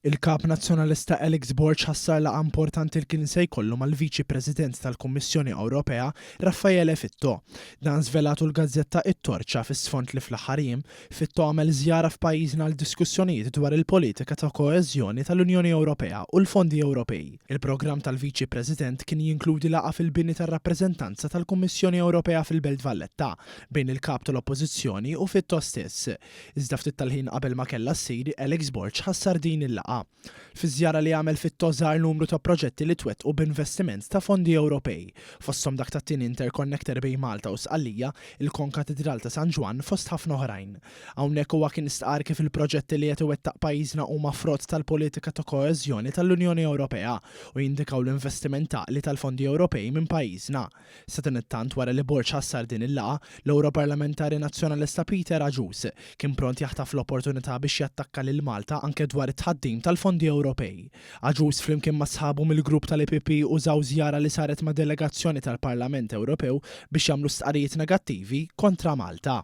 Il-Kap Nazzjonalista Alex Borg ħassar laqgħa importanti li kien se jkollu mal-Viċi President tal-Kummissjoni Ewropea, Raffaele Fitto. Dan żvelatu l-gazzetta It-Torċa fi sfond li fl-aħħar jiem, Fitto għamel żjara f'pajjiżna għal diskussjonijiet dwar il-politika ta' koeżjoni tal-Unjoni Ewropea u l-fondi Ewropej. Il-programm tal-Viċi President kien jinkludi laqgħa fil-bini tar-rappreżentanza tal-Kummissjoni Ewropea fil-Belt Valletta bejn il-Kap tal-Oppożizzjoni u Fitto stess. Iżda ftit tal-ħin qabel ma kellha ssir, Alex Borg ħassar din il-laqgħa. Fiż-żjara li għamel Fitto żar numru ta' proġetti li twettqu b'investiment ta' fondi Ewropej, fosthom dak tat-tieni interconnector bejn Malta u Sqallija, il-Konkatidral ta' San Ġwann fost ħafna oħrajn. Hawnhekk huwa kien stqarr kif il-proġetti li qed iwettaq pajjiżna huma frott tal-politika ta' koeżjoni tal-Unjoni Ewropea u jindikaw l-investiment għaqli tal-fondi Ewropej minn pajjiżna. Sadanittant wara li Borg ħassar din il-laqgħa, l-Ewroparlamentari Nazzjonalista Peter Agius kien pront jaħtaf l-opportunità biex jattakka lil Malta anke dwar it-tħaddim tal-fondi Ewropej. Agius flimkien ma' sħabu mill-grupp tal-EPP użaw żjara li saret ma' delegazzjoni tal-Parlament Ewropew biex jagħmlu stqarrijiet negattivi kontra Malta.